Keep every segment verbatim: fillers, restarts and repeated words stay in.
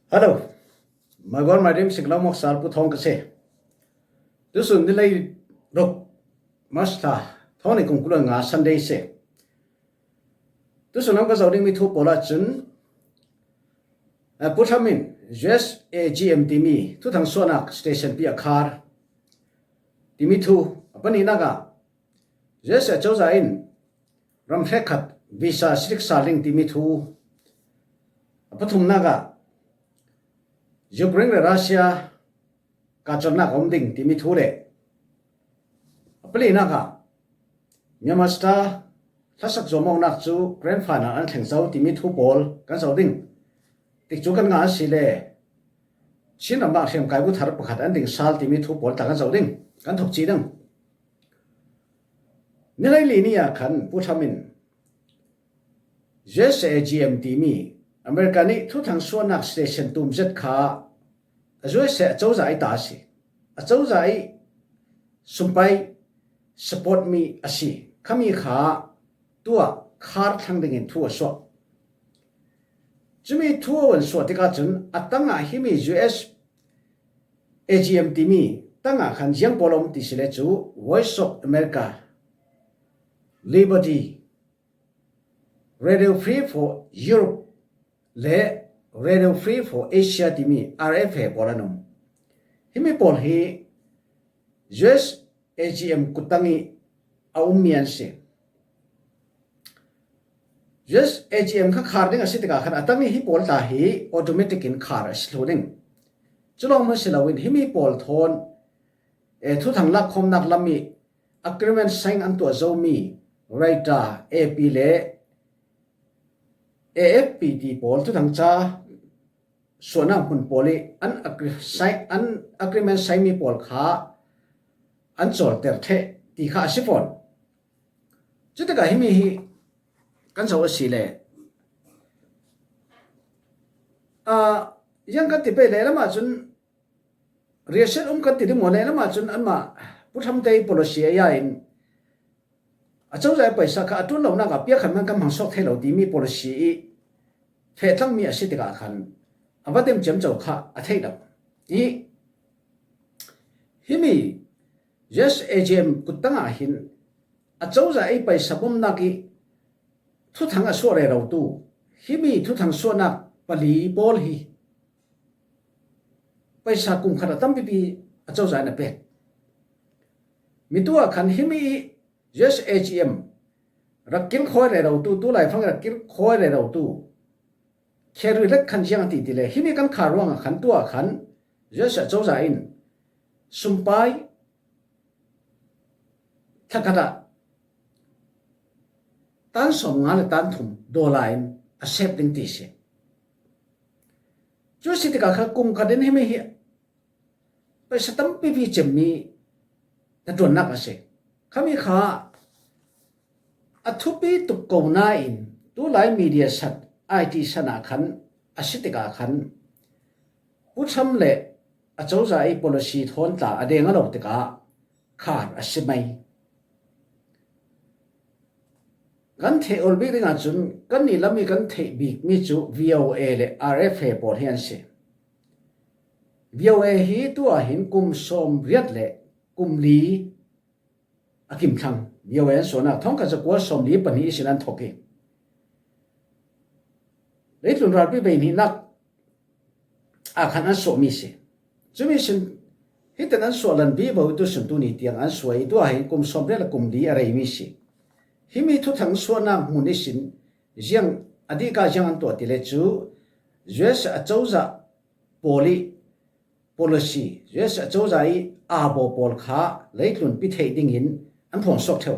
Hello, my God, my dream, sing lam mok sal pu thong ka se. Tusun ni lai rok, March thla, thong ni kung kulon nga Sunday se. Tusun lam ka zau ding mi thu pawl ah cun, eh, Pu Tham in U S A G M timi thuthang suahnak station pi a khar timi thu, a pahnihnak ah U S A cozah in ram hrekkhat visa siriksa ling timi thu, a pathumnak ah Ukraine le Russia kahcolhnak a um ding timi thu le a palinak ah Myanmar Star hlasak zuam awknak cu grand final an thleng zo timi thu pawl kan zoh ding. Tikcu kan ngah asile Chin ramah hriamkai bu thar pakhat an ding sal timi thu pawl tla kan zoh ding, kan thawk cih ding. Ni hleili ni ah khan Pu Tham in U S A G M timi America nih thuthang suahnak station tum zet kha a U S A a cozah i ta a si. A cozah i sumpai support mi a si. Khami kha tuah khar thlang dingin thu a suah. Cumi thu a van suah tikah cun a tangah himi U S A G M timi tangah khan ziang pawl a um ti si le cu Voice of America, Liberty, Radio Free for Europe le Radio Free for Asia timi R F A pawl an um. Himi pawl hi U S A G M kuttang i a ummi an si. U S A G M kha khar ding a si tikah khan a tang i hi pawl tla hi automatic in khar a si thlu ding. Culawng hman si loin himi pawl thawn, eh, thuthang lakkhawmnak lam i agreement sign an tuah zomi Reuters, A P le A F P ti pawl thuthang ca suahnak hmun pawl i an agri-, sign, an agreement sign mi pawl kha an cawlter theh ti kha a si fawn. Cutikah himi hi kan zoh a si le, ah, ziang kan ti pei le lamah cun riahsiat um kan ti ding maw le lamah cun anmah Pu Tham te policy a ya in a cozah i paisa kha a ṭul lonak ah piak khan man kan hmang suak thei lo timi policy i feh tlangmi a si tikah khan a va dem ciamco kha a theih lo. I himi U S A G M kuttang ah hin a cozah i paisa bawmnak i thuthang a suah rerotu himi thuthang suahnak pali pawl hi paisa kum khat a tampipi a cozah in a pek. Mi tu ah khan himi i U S A G M rak kilkhawi rerotu, tu laifang rak kilkhawi rerotu Kerry Lake khan ziang a ti ti le, himi kan khar ruangah khan tu ah khan U S A cozah in sumpai thlakhat ah tan sawmnga le tan thum dollar in a sep ding ti si. Cu si tikah kha kum khat in himi hi paisa tampipi cemmi hnaṭuannak a si. Khami kha a thupi tuk ko nain tulai media san, I T san ah khan a si tikah khan Pu Tham le a cozah i policy thawn tla a deng a lo tikah khar a si mai. Kan theih awlbik dingah cun kannih lam i kan theih bikmi cu V O A le R F A pawl hi an si. V O A hi tu ah hin kum sawmriat le kum li a kim thlang. V O A an suahnak thawngkhat zakua sawmli pahnih ihsin an thawk i leitlun ralpi bei hnihnak ah khan an suahmi si. Cumi sin hiten an suah lan vivo i tu sun tu ni tiang an suah i tu ah hin kum sawmriat le kum li a reimi si. Himi thuthang suahnak hmun ihsin ziang a dihka ziang an tuah ti le cu U S A cozah pawl i policy, U S A cozah i aa baw pawl kha leitlun pi theih dingin an phuang suak ṭheu.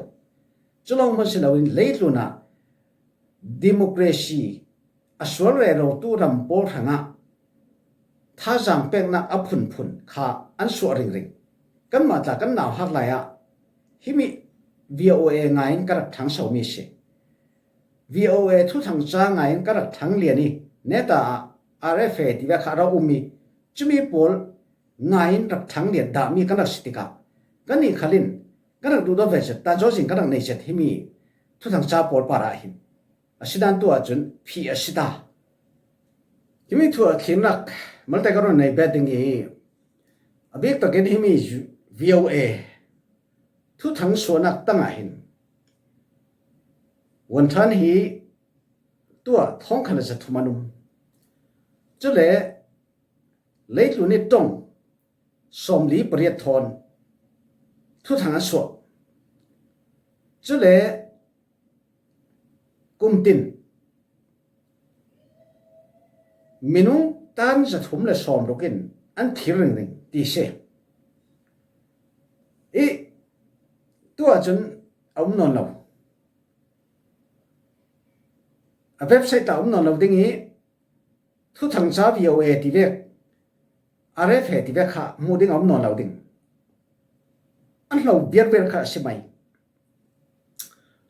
Cu lawng hman si loin leitlun ah democracy a sual rerotu ram pawl hrangah thazaang peknak a phunphun kha an suah ringring. Kanmah tla kan nauhak lai ah himi V O A ngai in ka rak thlang somi si. V O A thuthang ca ngai in ka rak thlang lian i neta ah R F A tivek kha a rak um i cumi pawl ngai in rak thlang lian dahmi kan rak si tikah kannih khal in kan rak duhdawt ve zet, tan cawzin kan rak nei zet himi thuthang ca pawl par ah hin a si dan tu ahcun phih a si ta. Himi thu a thlennak malte ka run nei bet ding hi. A bik takin himi VOA thuthang suahnak tangah hin Vuanthan hi tuah thawngkhat le zathum an um. Cule leitlun i tong sawmli pariat thawn thuthang an suah. Cule kumtin minung tan zathum le sawmruk in an thir ringring ti si. I tuah cun a um nawn lo. A website ah a um nawn lo ding i thuthang ca VOA ti vek, RFA ti vek kha hmuh ding a um nawn lo ding. An hlo biarbiar kha a si mai.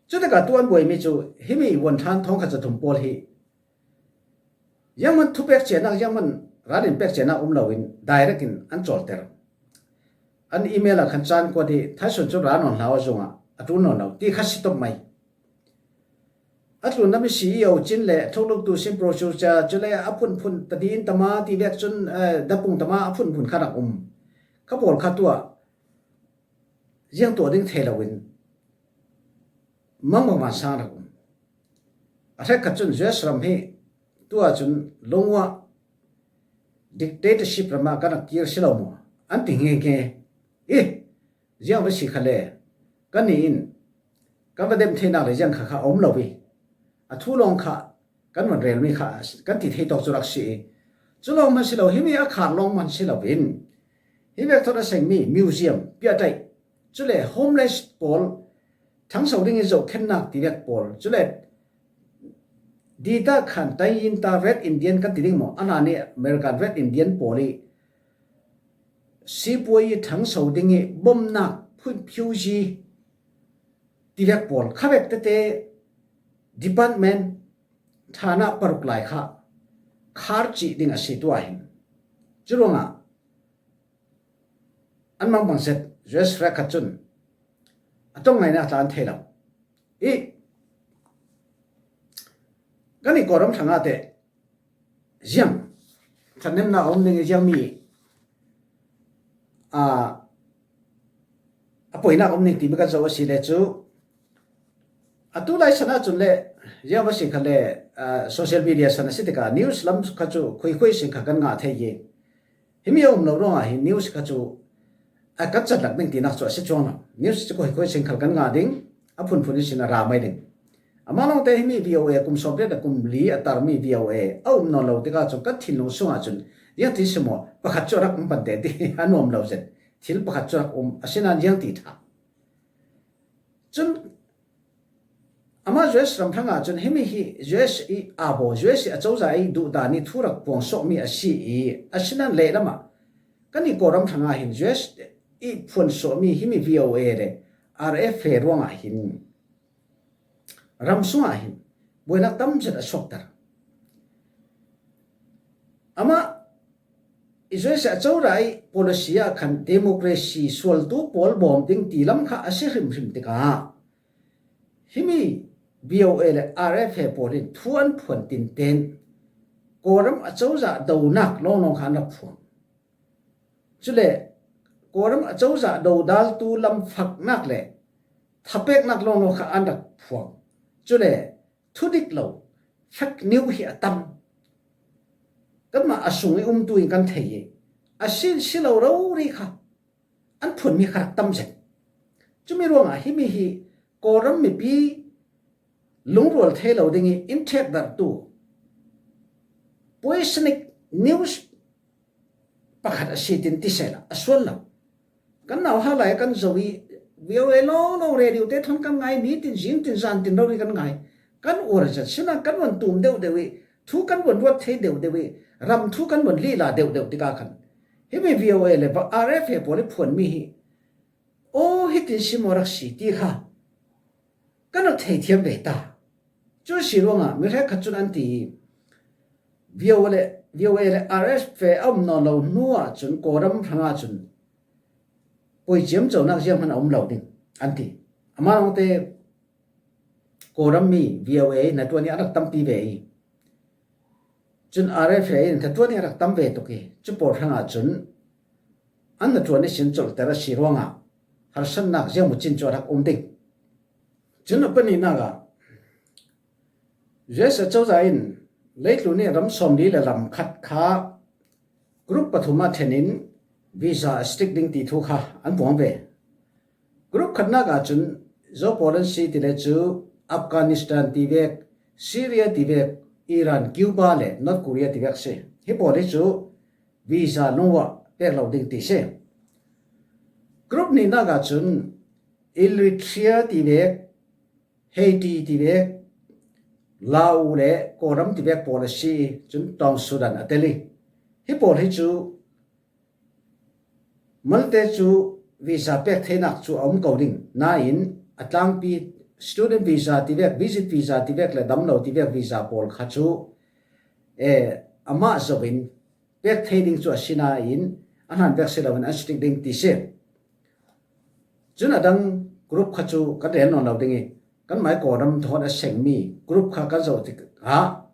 Cutikah tu an buaimi cu himi Vuanthan thawngkhat zathum pawl hi zianghman thu pek cianak, zianghman ral in pek cianak um loin direct in an cawlter. An email ah khan caan kuat i thaisun cu ra nawn hlau a zungah a ṭul nawn lo ti kha si top mai. A tlunna mi CEO Cin le thoklutu Simpro Cuca cule a phunphun tadi in tama ti vek cun, eh, dapung tama a phunphun kha rak um. Kha pawl kha tuah ziang tuah ding thei loin mangbang vansang rak um. A hrekkhat cun US ram hi tuah cun lungua dictatorship ramah kan rak kir si lo maw an ti ngenge. I ziang va si khale kannih in kan va dem theinak le ziang kha kha a um lo i a thu lawng kha kan van relmi kha kan ti thei tawk cu rak si i cu lawng hman si lo, himi a khar lawng hman si lo in hi vek thawt a sengmi museum piahtaih cule homeless pawl thangso dingin zohkhennak ti vek pawl cule dita khan taiyinta Red Indian kan ti ding maw, ana nih American Red Indian pawl i sipuai i thangso ding i bomnak phunphiuzi ti vek pawl kha vek tete department ṭhanah paruk lai kha khar cih ding a si tuah hin. Curuangah an mangbang zet US hrekkhat cun a ṭong ngainak tla an thei lo. I kan i Kawlram hrangah teh ziang ṭhatnemnak a um ding i ziangmi a a poinak um ning timi kan zoh a si le cu a tu lai san ahcun le ziang va si kha le social media san a si tikah news lam kha cu khuikhui sin kha kan ngah thei i himi a um lo ruangah hin news kha cu a kan catlak ding tinak cu a si cuang lo. News cu khuikhui sin khal kan ngah ding a phunphun ihsin a ra mai ding. Amah lawngte himi VOA kum sawmriat le kum li a tarmi VOA a um nawn lo tikah cun kan thinlung sungah cun ziang ti si maw pakhat cu a rak um pante ti a nuam lo zet. Thil pakhat cu a rak um, asinain ziang ti ṭha. Cun amah US ram hrangah cun himi hi US i abo, US i acozah i duhdan i thu rak puang sawhmi a si i asinain lehlamah kan i Kawlram hrangah hin US i phuan sawhmi himi VOA le RFA ruangah hin ram sungah hin buainak tam zet a suakter. Amah Israel sia corai policy ah khan democracy sualtu pawl bawm ding ti lam kha a si hrimhrim tikah himi VOA le RFA pawl in thu an phuan tinten Kawlram acozah donak lawnglawng kha an rak phuang. Cule Kawlram acozah dodaltu lam faknak le thapeknak lawnglawng kha an rak phuang. Cule thudik lo fake news hi a tam. Kanmah a sung i umtu in kan thei i a sin si lo rori kha an phuanmi kha rak tam zet. Cumi ruangah himi hi Kawlram mipi lungrual thei lo ding i in ṭhekdarhtu poisonic news pakhat a si tin ti sehla a sual lo. Kan nauhak lai kan zoh i VOA lawng lawng radio te thawn kan ngai, nitin zingtin zantin rori kan ngai. Kan uar zat sinah kan van tum deuh deuh i thu kan van ruat thei deuh deuh i ram thu kan van lila deuh deuh tikah khan himi VOA le RFA pawl i phuanmi hi aw hitin si maw rak si ti kha kan rak thei thiam ve ta. Cu si ruangah mi hrekkhat cun an ti i VOA le, VOA le RFA a um nawn lo hnu ahcun Kawlram hrangah cun poi ciamconak zianghman a um lo ding an ti. Amah lawngte Kawlram mi VOA na ṭuan i a rak tampi ve i Cun R F A in hnaṭuan hi a rak tam ve tuk i, cu pawl hrangah cun an hnaṭuan ihsin colhter a si ruangah harsatnak ziangmucin cu a rak um ding. Cun a pahnihnak ah U S a cozah in leitlun i ram sawmli le lam khat kha group pathum ah ṭhen in visa a strict ding ti thu kha an puang ve. Group khatnak ah cun zo pawl an si ti le cu Afghanistan ti vek, Syria ti vek, Iran, Cuba le North Korea ti vek si. Hi pawl hi cu visa lungua pek lo ding ti si. Group nihnak ah cun Eritrea ti vek, Haiti ti vek, Lau le Kawlram ti vek pawl a si i, cun Tawng Sudan a tel i, hi pawl hi cu malte cu visa pek theinak cu a um ko ding. Nain a tlangpi student visa ti vek, visit visa ti vek le damlo ti vek visa pawl kha cu, eh, amah zoh in pek thei ding cu a si nain a hlan pek si loin an strict ding ti si. Cun a dang group kha cu kan rel nawn lo ding i, kan mai Kawlram thawn a sengmi group kha kan zoh tikah,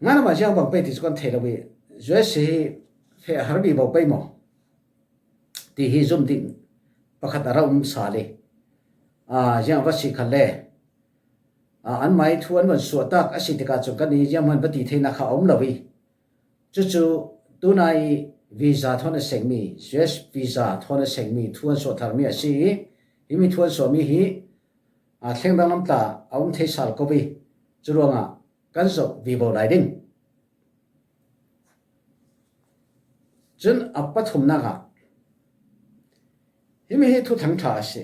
ngan amah ziang bang pei ti cu kan thei lo i, U S hi feh a har mi bo pei maw ti hi zum ding pakhat a ra um sal i, aa, ziang va si khalle, aa, an mai thu an van suah tak a si tikah cun kan i ziang hman va ti theinak kha a um lo i, cucu tunai visa thawn a sengmi, U S visa thawn a sengmi thu an suah tharmi a si i, himi thu an suahmi hi, aa, thleng danglam tla a um thei sal ko i, cu ruangah kan zoh vivo lai ding. Cun a pathumnak ah, himi hi thuthang ṭha a si.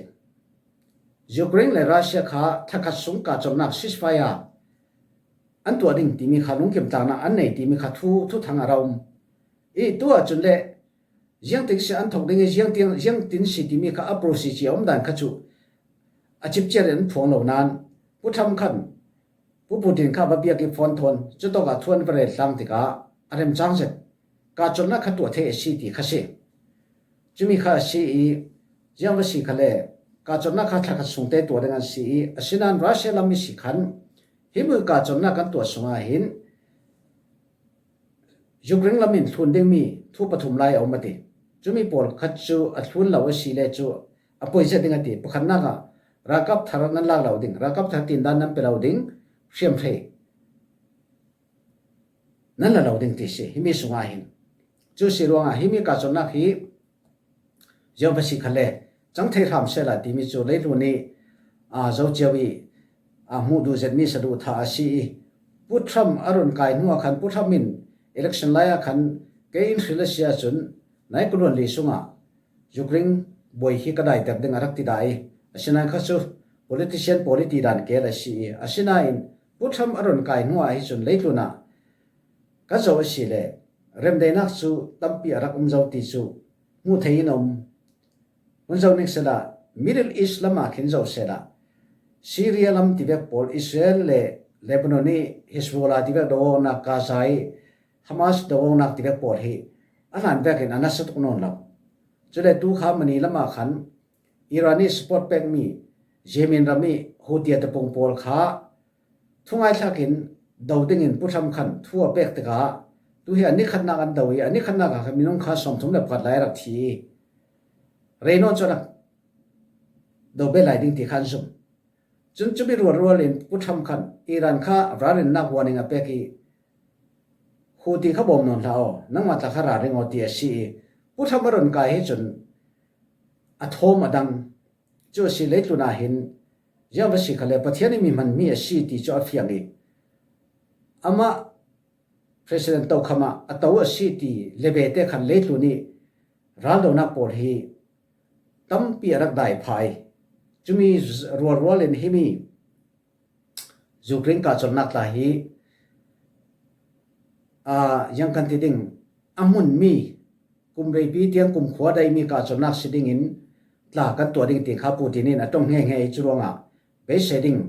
Ukraine le Russia kha thlakhat sung kahcolhnak ceasefire an tuah ding timi kha lungkim tlaknak an nei timi kha thu, thuthang a ra um i, tu ahcun le ziangtin si an thok ding i, ziangtin, ziangtin si timi kha a procedure a um dan kha cu a cipciar in an phuang lo nain, Pu Trump khan Pu Putin kha va biak i phone thawn, cutawkah thu an va rel tlang tikah a remcang zet. Kahcolhnak kha tuah thei a si ti kha si. Cumi kha a si i, ziang va si khale, kahcolhnak kha thlakhat sungte tuah ding an si i, asinain Russia lam i si khan, himi kahcolhnak kan tuah sungah hin, Ukraine lam in thlun dingmi thu pathum lai a um a ti. Cumi pawl khat cu a thlun lo a si le cu a poi zet ding a ti. Pakhatnak ah ralkap thar nan lak lo ding, ralkap thar tindan nan pe lo ding, hriamhrei nan la lo ding ti si. Himi sungah hin cu si ruangah himi kahcolhnak hi ziang va si khale cang thei hram sehla timi cu leitlun i, aa, zo cio i, aa, hmuh duh zetmi saduh tha a si i, Pu Trump a run kai hnu ah khan Pu Trump in election lai ah khan kei in hril a si ahcun nai ka luan li sungah Ukraine buai hi ka daiter ding a rak ti dah i, asinain kha cu politician pawl i ti dan kel a si i, asinain Pu Trump a run kai hnu ah hi cun leitlun ah kan zoh a si le remdaihnak cu tampi a rak um zo ti cu hmuh thei in a um. Hun zoh ning sehla, Middle East lam ah khin zoh sehla, Syria lam ti vek pawl, Israel le Lebanon i Hezbollah ti vek doawknak, Gaza i Hamas doawknak ti vek pawl hi a hlan vekin a nasa tuk nawn lo. Cule tu kha mani lam ah khan Iran i support pekmi Yemen ram i Houthi a tapung pawl kha thungai thlak in do dingin Pu Trump khan thu a pek tikah tu hi a ni khatnak an do i, a ni khatnak ah khan minung kha sawmthum le pakhat lai a rak thi i, rei nawn cu a rak do bet lai ding ti kha an zum. Cun cumi rualrual in Pu Trump khan Iran kha ralrinnak warning a pek i, Houthi kha bawm nawn hlah aw, nangmah tla kha ralring aw ti a si i, Pu Trump a run kai hi cun a thawm a dang cu a si. Leitlun ah hin ziang va si khale Pathian i mi hmanmi a si ti cu a fiang i, amah President tokham ah a to a si ti le vete khan leitlun i raldonak pawl hi tampi a rak dai phai. Cumi rualrual in himi Ukraine kahcolhnak tla hi, aa, ziang kan ti ding, a hmunmi kum reipi tiang kum khua daihmi kahcolhnak si dingin tla kan tuah ding ti kha Putin in a ṭong hngehnge i cu ruangah beisei ding,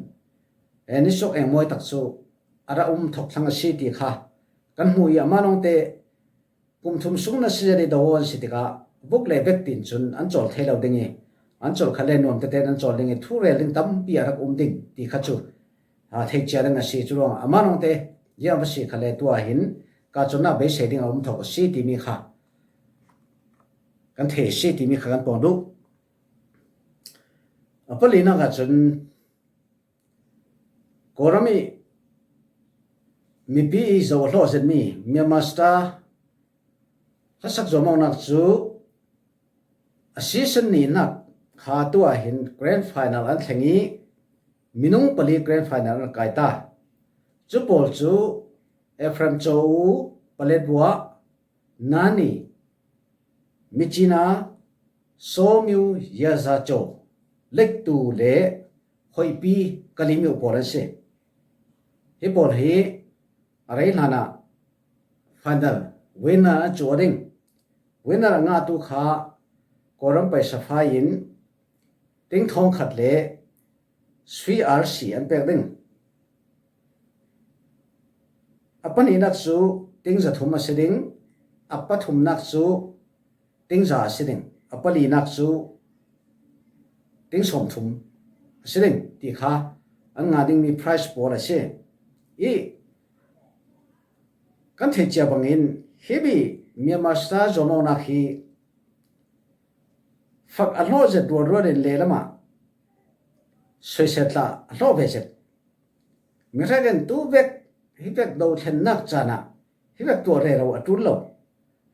eh, nisuak engmawi tak cu a ra um thawk thlang a si ti kha kan hmuh i, amah lawngte kum thum sung nasa zet i do an si tikah vuk le vek tin cun an cawl thei lo ding i, an cawl khat le nuam tete an cawl ding i, thu rel ding tampi a rak um ding ti kha cu a, thei cia ding a si. Cu ruangah amah nungte ziang va si kha le tua hin ka cunnak beisei ding a um thok a si timi kha kan thei a si timi kha kan pawng duh. A palinak ah cun Kawlram i mipi i zoh a hlawh zetmi Myanmar Star hlasak zuamawknak cu a season nihnak kha tuah hin grand final an thleng i minung pali grand final an kai ta. Cu pawl cu Ephraim Caw U, Paletwa, Nani, Michina, Sawmyu, Yazaco, Lektu le Hoihpi, Kalimyu pawl an si. Hi pawl hi a rei hlanah final winner an cuh ding. Winner a ngahtu kha Kawlram paisa fai in tingthawng khat le sui arsi an pek ding. A pahnihnak cu tingzathum a si ding, a pathumnak cu tingza a si ding, a palinak cu tingsawmthum a si ding ti kha an ngah dingmi prize pawl a si. I kan theih cia bangin himi Myanmar Star zuamawknak hi fak a hlawh zet rualrual in lehlamah soisel tla a hlawh ve zet. Mihrekin tu vek hi vek dothlennak caan ah hi vek tuah rero a ṭul lo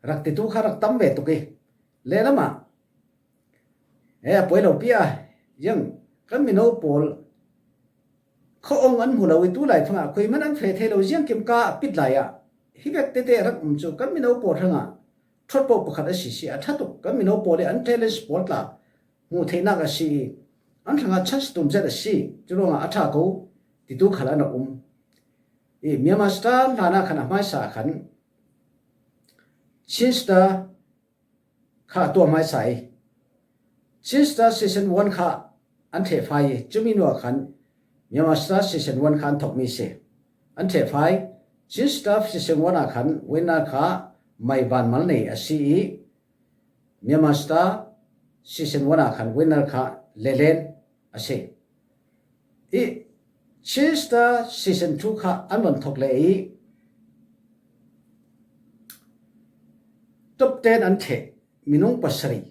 rak titu kha rak tam ve tuk i lehlamah he a puai lo pi a ziang kan mino pawl khuaawng an hmu lo i tu lai fangah khui hman an feh thei lo ziang kim ka a pit lai ah hi vek tete rak um cu kan mino pawl hrangah ṭhuat paoh pakhat a si si a ṭha tuk kan mino pawl i an talent pawl tla hmuh theihnak a si i an hrangah chance tum zet a si. Cu ruangah a ṭha ko titu khal an rak um i Myanmar Star hlanah khan a hmaisa khan Chin Star kha a tuah hmaisa i Chin Star Season one kha an thehfai i cumi hnuah khan Myanmar Star Season one kha an thokmi si. An thehfai Chin Star Season one ah khan winner kha Maivan Malnei a si i Myanmar Star Season one ah khan winner kha Lelen a si. I Chin Star Season two kha an von thok le i top ten an theh minung pasarih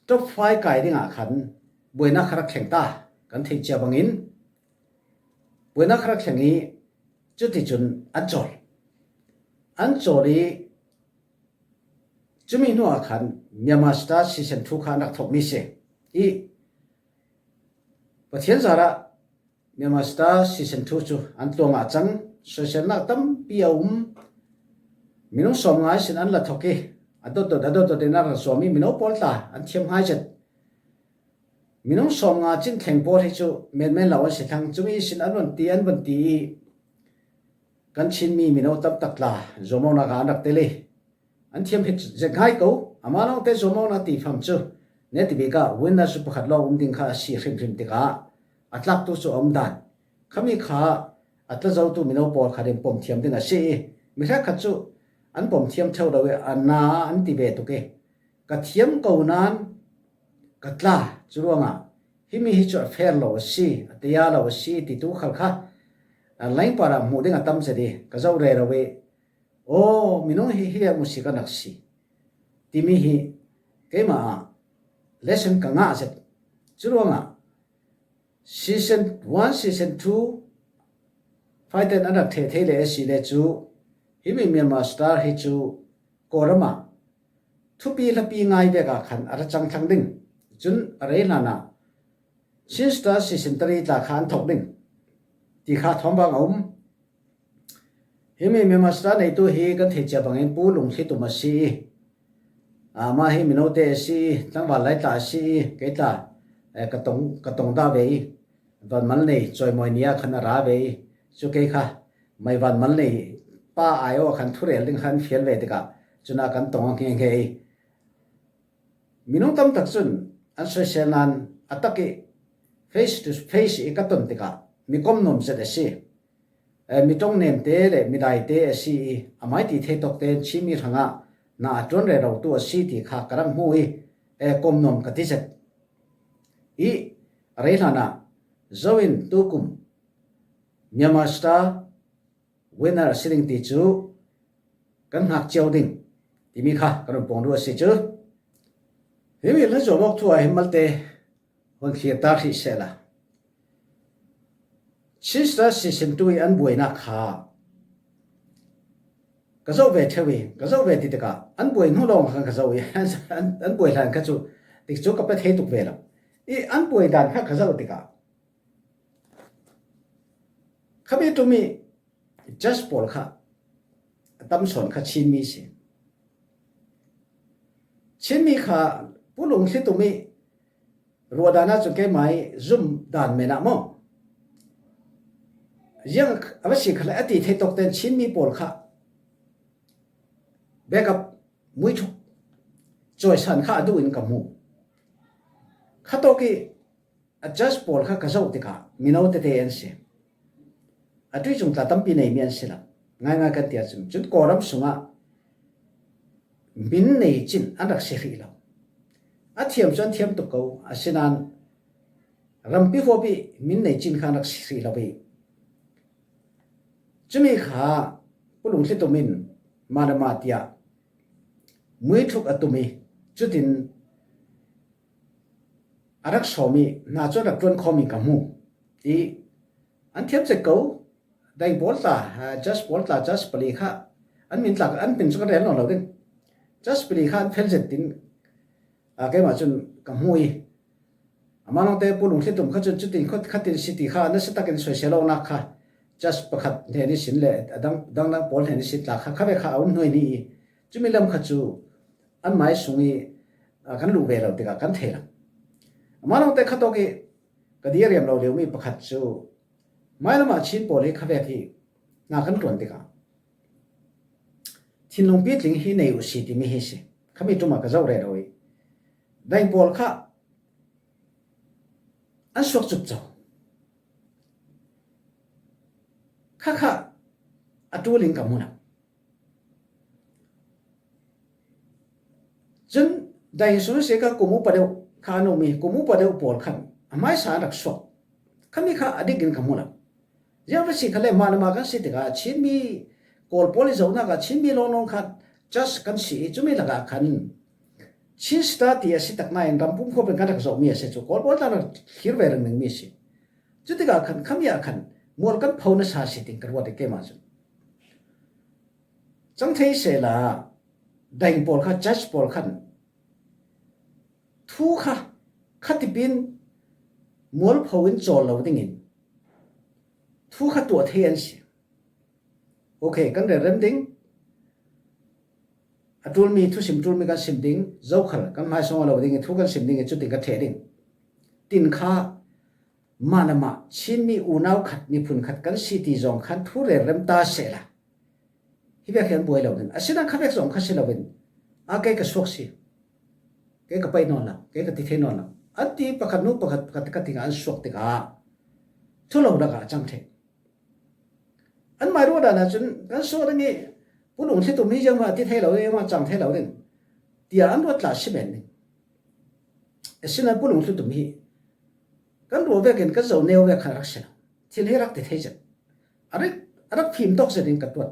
top five kai dingah khan buainak kha rak thleng ta kan theih cia bangin buainak kha rak thleng i cuticun an cawl. An cawl i cumi hnuah khan Myanmar Star Season two kha an rak thokmi si i Pathian zarah Myanmar Star Season two cu an tluangah a cang. Soiselnak tampi a um. Minung sawmnga ihsin an la thok i a dotdot a dotdot in an rak zuam i mino pawl tla an thiam hai zet. Minung sawmnga cin thleng pawl hi cu menmen lo an si thlang. Cumi ihsin an von ti an von ti i kan Chinmi mino tam tak tla zuamawknak ah an rak tel i an thiam hit zet ngai ko. Amah lawngte zuamawknak ti fam cu netibik ah winner cu pakhat lawng um ding kha a si hrimhrim tikah a tlaktu cu a um dan khami kha a tlazotu mino pawl khat in pom thiam ding a si i mi hrekkhat cu an pom thiam ṭheo lo i a na an ti ve tuk i ka thiam ko nain ka tla cu ruangah himi hi cu a fair lo a si, a taya lo a si titu khal kha a laing parah hmuh ding a tam zet i ka zoh rero i aw minung hi hi vek mu si kan rak si timi hi keimah ah lesson ka ngah zet. Cu ruangah Season one, Season two fighter an rak theh thei le a si le cu himi Myanmar Star hi cu Kawlram ah thupi hlapi ngai vek ah khan a ra cang thlang ding. Cun a rei hlanah Chin Star Season three tla kha an thok ding ti kha thawmvang a um. Himi Myanmar Star neitu hi kan theih cia bangin Pu Lung Thli Tum a si i amah hi minote a si i tlangval lai tla a si i kei tla eh, ka tong ka tong dah ve i Van Mal Nei cawimawi ni ah khan a ra ve i cu kei kha Mai Van Mal Nei pa ai aw khan thurel ding khan fial ve tikah cun a kan tong a hngehnge i minung tam tak cun an soisel nain a tak i face to face i ka ton tikah mi kom nuam zet a si. Eh, mi ṭong nemte le mi daite a si i a mai ti thei tawk tein Chinmi hrangah na a ṭuan rero tu a si ti kha ka rak hmu i eh, kom nuam ka ti zet. I a rei hlanah Zo in tukum Myanmar Star winner a si ding ti cu kan ngak cio ding timi kha kan run pawng duh a si cu. Himi hla zuam awk thu ah hin malte hun thlir ta hrih sehla, Chin Star Season two i an buainak kha ka zoh ve ṭheu i, ka zoh ve ti tikah an buai hnu lawng kha ka zoh i, an, an buai hlan kha cu, tik cu ka pe thei tuk ve lo. I an buai dan kha ka zoh tikah khami ṭum i judge pawl kha a tam sawn kha Chinmi si. Chinmi kha Pu Lung Thli Tum i ruah dan ah cun keimah i zum dan men ah maw, ziang a va si kha le a ti thei tawk ten Chinmi pawl kha backup muithuk cawisan kha a duh in ka hmu. Khatawk i a judge pawl kha ka zoh tikah mino tete an si. A ṭuih cung tla tampi neimi an si lo. Ngaingai kan ti ahcun, cun Kawlram sungah min nei cin an rak si hrih lo. A thiam cu an thiam tuk ko, asinain rampi huap i min nei cin kha an rak si hrih lo i, cumi kha Pu Lung Thli Tum in mah le mah tiah muithuk a tum i, cutin a rak sawm i, hna cu a rak ṭuan khawm i ka hmu. I an thiam cek ko, daing pawl tla, ah, judge pawl tla, judge pali kha an min tla, an min cu kan rel nawn lo ding. Judge pali kha an fel zet tin, ah, keimah cun ka hmu i, amah lawngte Pu Lung Thli Tum kha cun cutin khat, khatin si ti kha nasa takin soisel awknak kha judge pakhat hnen ihsin le a dang, dang, dang pawl hnen ihsin tla kha, kha ve kha a um hnuai ni i, cumi lam kha cu an mai sung i, ah, kan luh ve lo tikah kan thei lo. Amah lawngte khatawk i ka dir riam lo liomi pakhat cu, mailam ah Chin pawl hi khavek hi hna kan ṭuan tikah thinlung pitling hi nei uh si timi hi si. Khami ṭum ah ka zoh rero i, daing pawl kha an suak cupco. Khakha a ṭul in ka hmu lo. Cun daing sung si kha kum upa deuh kha an um i, kum upa deuh pawl khan a hmaisa an rak suak. Khami kha a dik in ka hmu lo. Ziang va si kha le, mah le mah kan si tikah Chinmi, Kawl pawl i zohnak ah Chinmi lawnglawng kha judge kan si i, cumi lakah khan Chin Star ti a si tak nain rampum khawpin kan rak zohmi a si cu, Kawl pawl tla rak thlir ve ringringmi a si. Cutikah khan khami ah khan mual kan pho nasa si ding ka ruat i keimah cun. Cang thei sehla, daing pawl kha, judge pawl khan thu kha khatipin mualpho in cawl lo dingin thu kha tuah thei an si. Okay, kan relrem ding. A ṭulmi, thusim ṭulmi kan sim ding, zokhal kan hmaisawng lo ding i, thu kan sim ding i, cutin ka ṭheh ding. Tin kha mah le mah Chinmi unau khat, miphun khat kan si ti zong khan thu relrem ta sehla, hi vek hi an buai lo ding. Asinain khavek zong kha si loin, a kei ka suak si, kei ka paih nawn lo, kei ka ti thei nawn lo, an ti pakhat hnu pakhat, pakhat ka ti, an suak tikah thu lo lakah a cang ṭheh. Anmah ruah dan ahcun kan suak ding i, Pu Lung Thli Tum hi ziangmah ti thei lo, ziangmah cang thei lo ding tiah an ruat tla si men ding. Asinain Pu Lung Thli Tum hi kan ruah vekin kan zoh neu vek kha rak si lo. Thil hi rak ti thei zet. A rak, a rak fim tawk zet in ka tuat.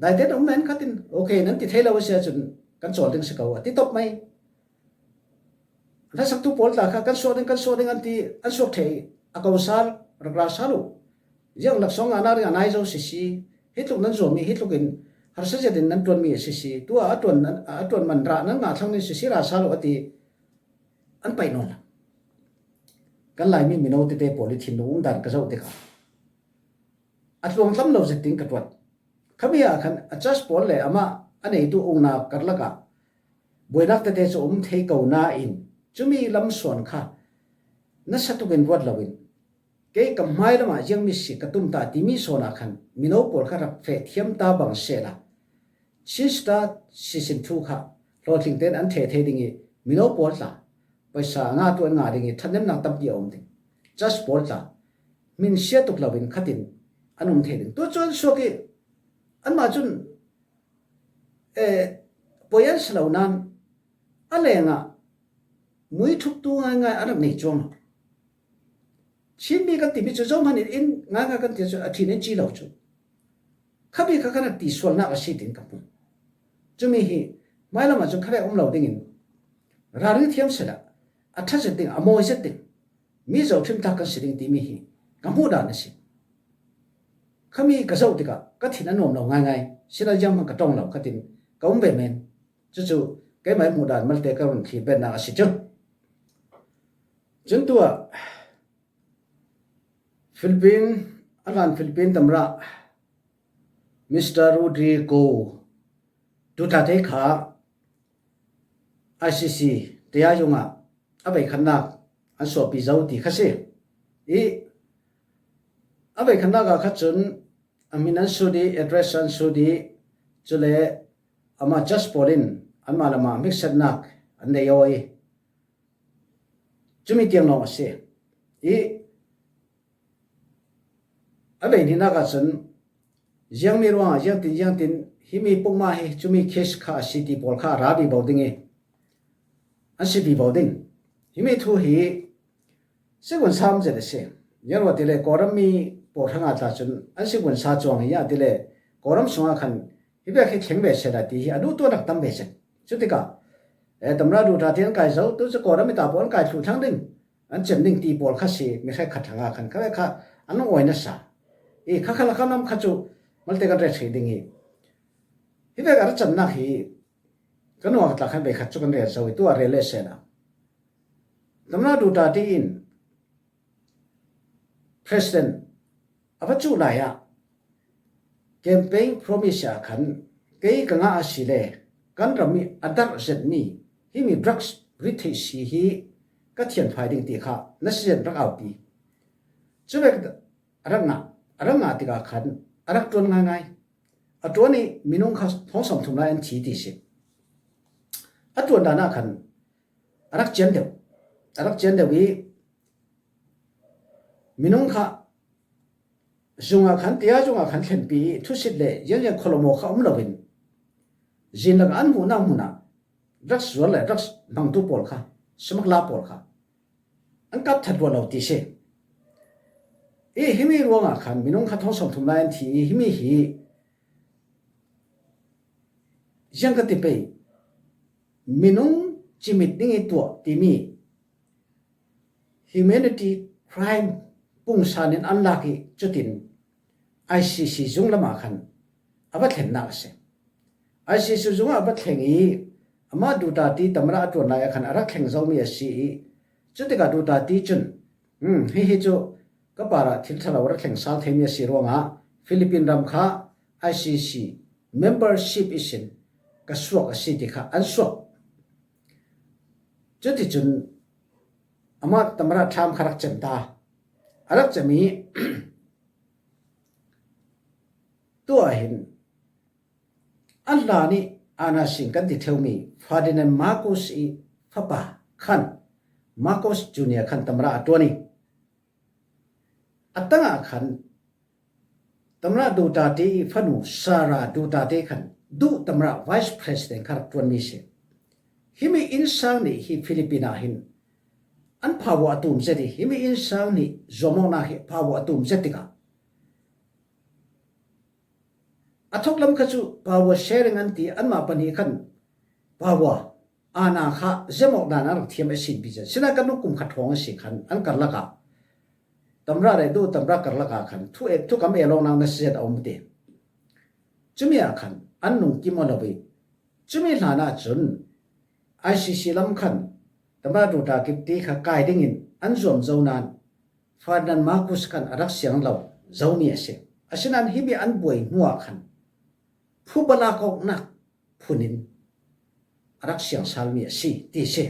Daite um men khatin, okay, nan ti thei lo a si ahcun kan cawl ding si ko, a ti tawp mai. Hlasaktu pawl tla kha kan suak ding, kan suak ding an ti, an suak ṭheh i, a ko sal, rak ra sal uh. Ziang laksawng ngahnak ding a nai zo sisi, hi tluk nan zuam i, hi tluk in harsa zet in nan ṭuanmi a sisi, tu ah a ṭuan, a ṭuan man rah nan ngah thlang ding sisi ra sal uh a ti, an paih nawn lo. Kan Laimi mino tete pawl i thinlung um dan ka zoh tikah a tluang tlam lo zet ding ka tuat. Khami ah khan a judge pawl le amah a neitu uknak karlak ah buainak tete cu um thei ko nain, cumi lam suan kha nasa tukin ruat loin, kei ka hmai lamah ziangmi si ka tum ta timi sawn ah khan mino pawl kha rak feh thiam ta bang sehla, Chin Star Season two kha hlawtling tein an ṭheh thei ding i, mino pawl tla paisa a ngahtu an ngah ding i, ṭhathnemnak tampi a um ding. Judge pawl tla hmin sia tuk loin khatin an um thei ding. Tu cu an suak i, anmah cun, eh, poi an si lo nain a lengah muithuktu ngaingai a rak nei cuang lo. Chinmi kan timi cu zohman in in ngaingai kan ti cu a ṭhin in ci lo cu. Khami kha kan ti sualnak a si tin ka hmu. Cumi hi hmailam ah cun khavek um lo dingin ralring thiam sehla a ṭha zet ding, a mawi zet ding, mi zohṭhimtak kan si ding timi hi ka hmuh dan a si. Khami ka zoh tikah ka thin a nuam lo ngaingai, sinain zianghman ka ṭong lo, ka tin ka um ve men. Cucu keimah hmuh dan malte ka run thlir betnak a si cu. Cun tuah Philippine, a hlan Philippine tamrah Mister Rodrigo Duterte kha I C C tayayung ah a veikhatnak an suahpi zo ti kha si. I a veikhatnak ah kha cun a hmin an sut i, address an sut i, cule amah judge pawl in anmah le amah hmiksetnak an nei aw i, cumi tiang lawng a si. I a vei hnihnak ah cun ziangmi ruangah ziangtin ziangtin himi pukmah hi cumi case kha a si ti pawl kha a ra vivo ding i, an si vivo ding. Himi thu hi sikunsa um zet a si. Ziangruangah tile Kawlram mi pawl hrangah tla cun an sikunsa cuang hi, ziangah tile Kawlram sungah khan hi vek hi thleng ve sehla ti hi a duhtuahnak tam ve seh. Cutikah, eh, tamrah Duterte an kai zo, tu cu Kawlram mi ta pawl an kai thluh thlang ding, an cem ding ti pawl kha si, mi hrekkhat hrangah khan kha vek kha an lungawi nasa. I kha kha lakam lam kha cu malte kan rel ṭheh ding i, hi vek a ra camnak hi kan uak tla khan veikhat cu kan rel zo i, tu a rel le sehla tamrah Duterte in President a va cuh lai ah campaign promise ah khan kei ka ngah a si le kan ram i a darh zetmi himi drugs rit theih si hi ka thianfai ding ti kha na si zet rak aupi. Cuvek a rak ngah, a rak ngah tikah khan a rak ṭuan ngaingai. A ṭuan i minung kha thawng sawmthum lai an thi ti si. A ṭuan dan ah khan a rak cian deuh, a rak cian deuh i minung kha zungah khan, tia zungah khan thlenpi i thusit le zianzian kholawm aw kha um loin zin lak an hmuhnak hmunah drugs zuar le drugs hmangtu pawl kha, smuggler pawl kha an kap that rua lo ti si. I himi ruangah khan minung kha thawng sawmthum lai an thi i, himi hi ziang ka ti pei, minung cimit ding i tuah timi humanity crime pungsan in an lak i, cutin I C C zung lamah khan a va thlennak a si. I C C zungah a va thleng i, amah Duterte tamrah a ṭuan lai ah khan a rak thleng zomi a si i, cutikah Duterte cun, "Hmm, hihi cu ka parah thil ṭha lo a rak thleng sal theimi a si ruangah Philippine ram kha I C C membership ihsin ka suak a si," ti kha an suak. Cuticun amah tamrah term kha rak cem ta. A rak cem i, tuah hin a hlan i ana sing kan ti ṭheumi Ferdinand Marcos i fapa khan, Marcos Junior khan tamrah a ṭuan i, a tangah khan tamrah Duterte i fanu Sara Duterte khan duh tamrah vice president kha rak ṭuanmi si. Himi innsang nih hi Philippine ah hin an power a tum zet i, himi innsang nih zuamawknak hi power a tum zet tikah a thawk lam kha cu power sharing an ti, anmah pahnih khan power ana kha ziamawk dan a rak thiam a si pi zet. Sinain kan kum khat hrawng a si khan an karlak ah tamrah le duh tamrah karlak ah khan thu e, thukam e lawknak na si zet a um ti. Cumi ah khan an lungkim aw lo i, cumi hlan ah cun I C C lam khan tamrah Duterte kha kai dingin an zuam zo nain Ferdinand Marcos khan a rak siang lo zomi a si. Asinain himi an buai hnuah khan phubalak awknak phun in a rak siang salmi a si ti si.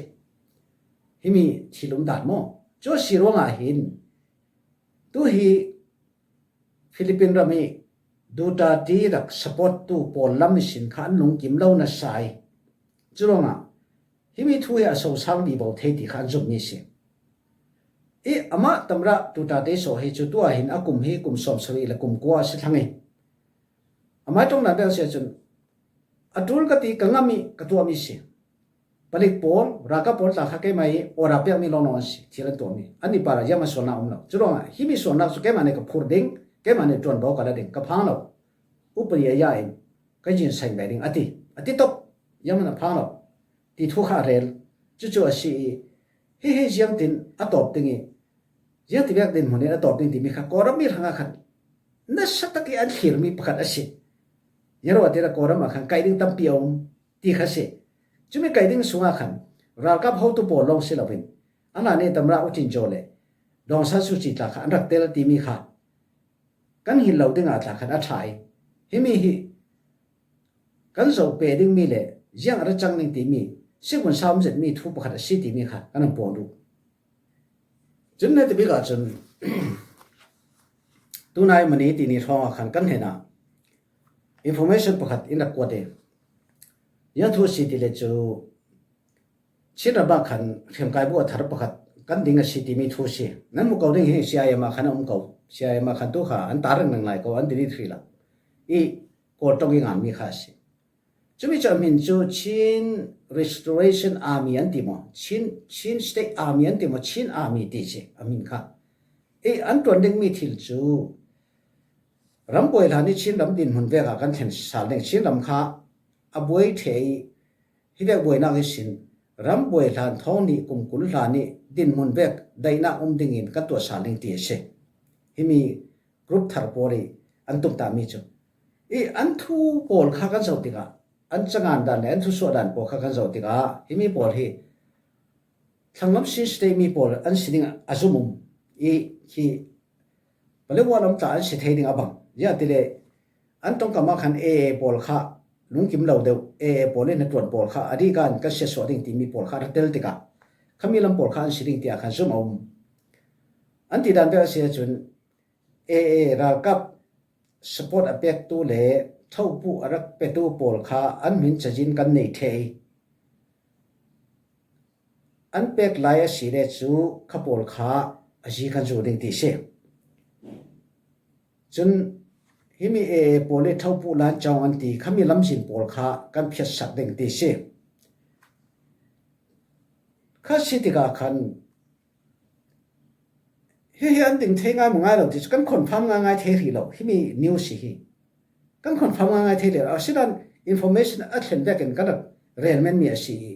Himi thil um dan maw? Cu a si ruangah hin tu hi Philippine ram i Duterte rak support tu pawl lam ihsin kha an lungkim lo nasa i, curuangah himi thu hi a sosang vivo thei ti kha an zummi si. I amah tamrah Duterte sawh hi cu tuah hin a kum hi kum sawmsarih le kum kua a si thlang i, amah ṭongdan bel si ahcun a ṭul ka ti, ka ngam i ka tuahmi si. Palik pawl, ralkap pawl tla kha keimah i order piakmi lawnglawng an si, thil an tuahmi. An i parah ziangmah sualnak a um lo. Curuangah himi sualnak cu keimah nih ka phurh ding, keimah nih ṭuanvo ka la ding, ka phang lo. Upadi aya in ka zin saing ve ding a ti. A ti tok, ziangmah a phang lo ti thu kha a rel. Cucu a si i, hihi ziangtin a tawp ding i, ziangti vek dinhmun in a tawp ding timi kha Kawlram mi hrangah khan nasa tak i an thlirmi pakhat a si. Ziangruangah ti le Kawlram ah khan kaih ding tampi a um ti kha si. Cumi kaih ding sungah khan ralkap hotu pawl lawng si loin, a hlan i Tamra U Cin Zaw le Daw Aung San Suu Kyi tla kha an rak tel timi kha kan hin lo dingah tla khan a ṭha i, himi hi kan zoh pe dingmi le ziang a ra cang ding timi, sikvun sa um zetmi thu pakhat a si timi kha kan hong puang duh. Cun na tibik ahcun tunai mani tini hrawngah khan kan hnenah information pakhat in rak kuat i, ziang thu a si ti le cu Chin ram ah khan hriamkai bu a thar pakhat kan ding a si timi thu a si. Nan hmu ko ding hi, C I M ah khan a um ko. C I M ah khan tu kha an tar ringring lai ko, an delete hrih lo. I Kawl ṭong i nganmi kha a si. Cumi cu a hmin cu Chin Restoration Army an ti maw? Chin, Chin State Army an ti maw? Chin Army ti si a hmin kha. I an ṭuan dingmi thil cu rambuai hlan i Chin ram dinhmun vek ah kan thlen sal ding. Chin ram kha a buai ṭheh i, hi vek buainak ihsin rambuai hlan thawng hnih kum kul hlan i dinhmun vek daihnak um dingin kan tuah sal ding ti a si. Himi group thar pawl i an tumtahmi cu i an thu pawl kha kan zoh tikah, an cangan dan le an thusuah dan pawl kha kan zoh tikah, himi pawl hi thlanglam Chin State mi pawl an si ding a zum um i, hi Palewa lam tla an si thei ding a bang. Ziah ti le an ṭongkam ah khan A A pawl kha lungkim lo deuh, A A pawl in hnaṭuan pawl kha a dih kan kan siatsuah ding timi pawl kha a ra tel tikah khami lam pawl kha an si ding tiah khan zum a um. An ti dan bek a si ahcun A A ralkap support a pektu le thohpuh a rak petu pawl kha an hmin cazin kan nei ṭheh i, an pek lai a si le cu kha pawl kha a zi kan zu ding ti si. Cun himi A A pawl i thohpuh lan cawng an ti khami lamzin pawl kha kan phiatsak ding ti si. Kha si tikah khan hihi an ding thei ngai maw ngai lo ti cu kan confirm ngaingai thei hrih lo. Himi news hi kan confirm ngaingai thei lo. Asinan information a thlen vekin kan rak rel menmi a si i,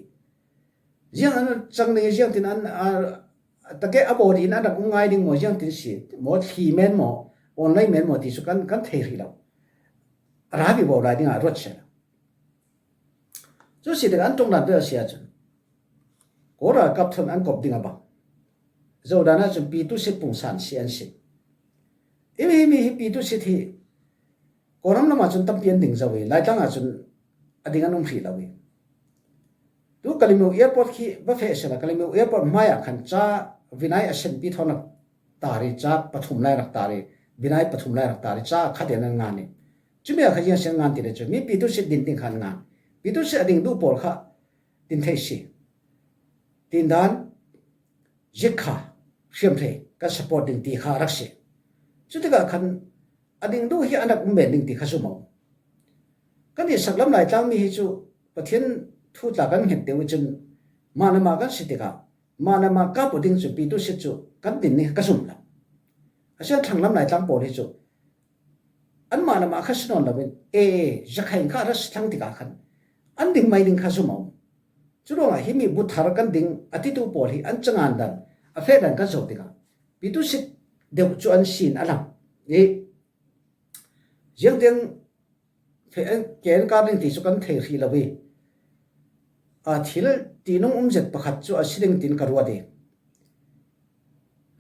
ziang an cang ding i, ziangtin an, a, a take a body in an rak um ngai ding maw, ziangtin si maw, thli men maw, online men maw ti cu kan, kan thei hrih lo. A ra vivo lai dingah ruat si lo. Cu si tikah an ṭongdan bia a si ahcun Kawl ralkap thawn an kop ding a bang. Zohdan ahcun Pyithu Sit pungsan si an si. Himi, himi hi Pyithu Sit hi Kawlram lamah cun tampi an ding zo i, Laitlang ahcun a ding an um hrih lo i. Tu Kalaymyo Airport khi va feh sehla, Kalaymyo Airport hmaiah khan ca Vinay a senpi thawn rak tar i, ca pathum lai rak tar i, Vinay pathum lai rak tar i, ca khat in an ngan i. Cumi ah kha ziang si an ngan ti le cu, mi Pyithu Sit din ding kha an ngan. Pyithu Sit a ding duh pawl kha din thei si. Tindan, zik kha hriamhrei kan support ding ti kha a rak si. Cutikah khan a ding duh hi an rak um men ding ti kha zum a um. Kan i saklam Laitlang mi hi cu Pathian thu tla kan hnget deuh i cun, mah le mah kan si tikah, mah le mah kap uh ding cu Pyithu Sit cu kan din ni ka zum lo. Asinan thlanglam Laitlang pawl hi cu anmah le mah kha si nawn loin A A, Zakhain kha a rak si thlang tikah khan an ding mai ding kha zum a um. Curuangah himi buthar kan ding a titu pawl hi an cangan dan, a feh dan kan zoh tikah Pyithu Sit deuh cu an sin a lang i, ziangtiang feh an ke an kar ding ti cu kan thei hrih lo i, a thil tinung um zet pakhat cu a si ding tin ka ruat i,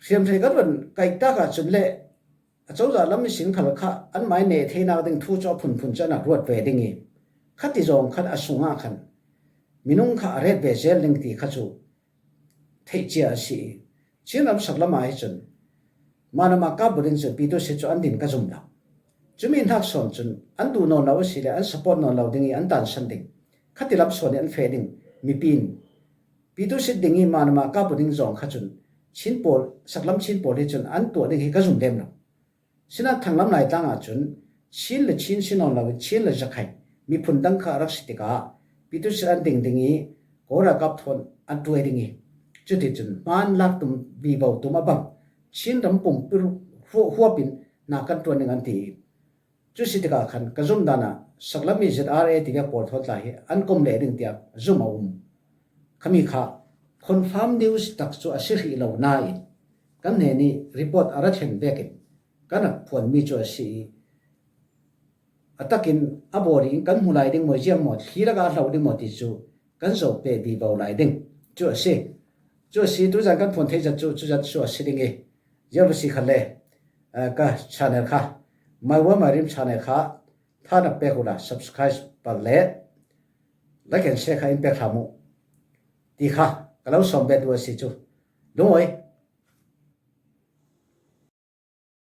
hriamhrei kan run kaihtak ahcun le a cozah lam ihsin khal kha anmah i neh theinak ding thu cu a phunphun cu an rak ruat ve ding i, khati zawng khan a sungah khan minung kha a ret ve zel ding ti kha cu theih cia a si i, Chin ram sak lamah hi cun mah le mah kap uh ding cun Pyithu Sit cu an din ka zum lo. Cumi hnak sawn cun an duh nawn lo a si le an support nawn lo ding i an tansan ding, khati lam sawn i an feh ding mipi in Pyithu Sit ding i mah le mah kap uh ding zawng kha cun Chin pawl, saklam Chin pawl hi cun an tuah ding hi ka zum lem lo. Sinah thlanglam Laitlang ahcun Chin le Chin si nawn loin Chin le Zakhain miphun dang kha a rak si tikah Pyithu Sit an ding ding i Border kap thawn an tuai ding hi. Cuticun hmaan lak tum vivo tum a bang Chin ram pumpi huapin na kan tuan ding an ti hi. Cu si tikah khan ka zumh dan ah saklami Z R A tivek pawl thawn tla hi an kom leh ding tiah zumh a um. Khami kha confirm news tak cu a si hrih lo nain kan hnenih report a ra thlen vekin kan rak phuanmi cu a si i, a takin a bawri in kan hmu lai ding maw, ziang maw, thli lakah a hlo ding maw ti cu kan zoh peh vivo lai ding cu a si. Cu a si, tuzan kan phuan thei zat cu, cu zat cu a si ding i, ziang va si khan le, eh, ka channel kha, My World My Dream channel kha tha na pek uhla subscribe pal le like and share kha in pek hram uh ti kha ka lo sawm bet uh a si cu. Lungawi,